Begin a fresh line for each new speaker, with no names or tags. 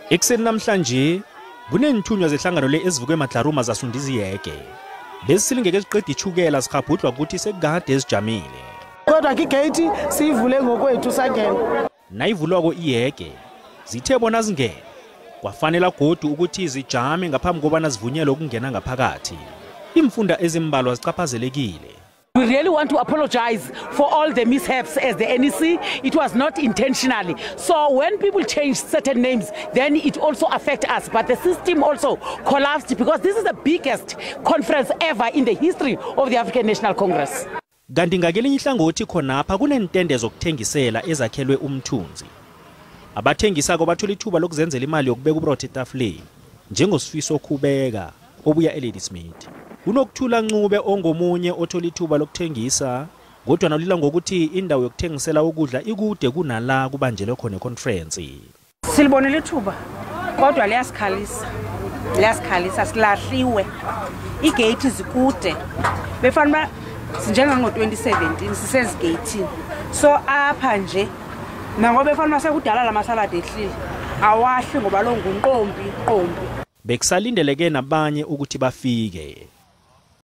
Ekuseni namhlanje kunenthunywa zehlangano le ezivuke madlaruma zasundiza iyege. Besisilingeke siqeda ichukela sihabhudlwa ukuthi sekukade ezijamile.
Kodwa igate siyivule ngokwethu sangena.
Nayivulwako iyege zithe bona zingene kwafanela godu ukuthi zijame ngaphambi kobana zivunyelwe ukungena ngaphakathi. Imfunda ezimbalwa zicaphazelekile.
We really want to apologize for all the mishaps as the NEC. It was not intentionally. So when people change certain names, then it also affects us. But the system also collapsed because this is the biggest conference ever in the history of the African National Congress.
Kanti ngakelinye ihlangothi khonapha kunentende zokuthengisela ezakhelwe umthunzi. Abathengisako bathola ithuba lokuzenzela imali yokubeka uburotho etafuleni, njengoSifiso Khubeka obuya eLadysmith. Kunokuthula Ncube ongomunye othola ithuba lokuthengisa, kodwa nalila ngokuthi indawo yokuthengisela ukudla ikude kunala kubanjelwe khona iconference.
Silibonile ithuba kodwa liyasikhalisa, liyasikhalisa, silahliwe. Igeyithi zikude, befana uba sinjengango-2017 sisezigeyithini. So apha nje nangoba efana uba sekudala la masaladi ehlile, awahli ngoba lo ngunqombi qombi.
Bekusalindeleke nabanye ukuthi bafike.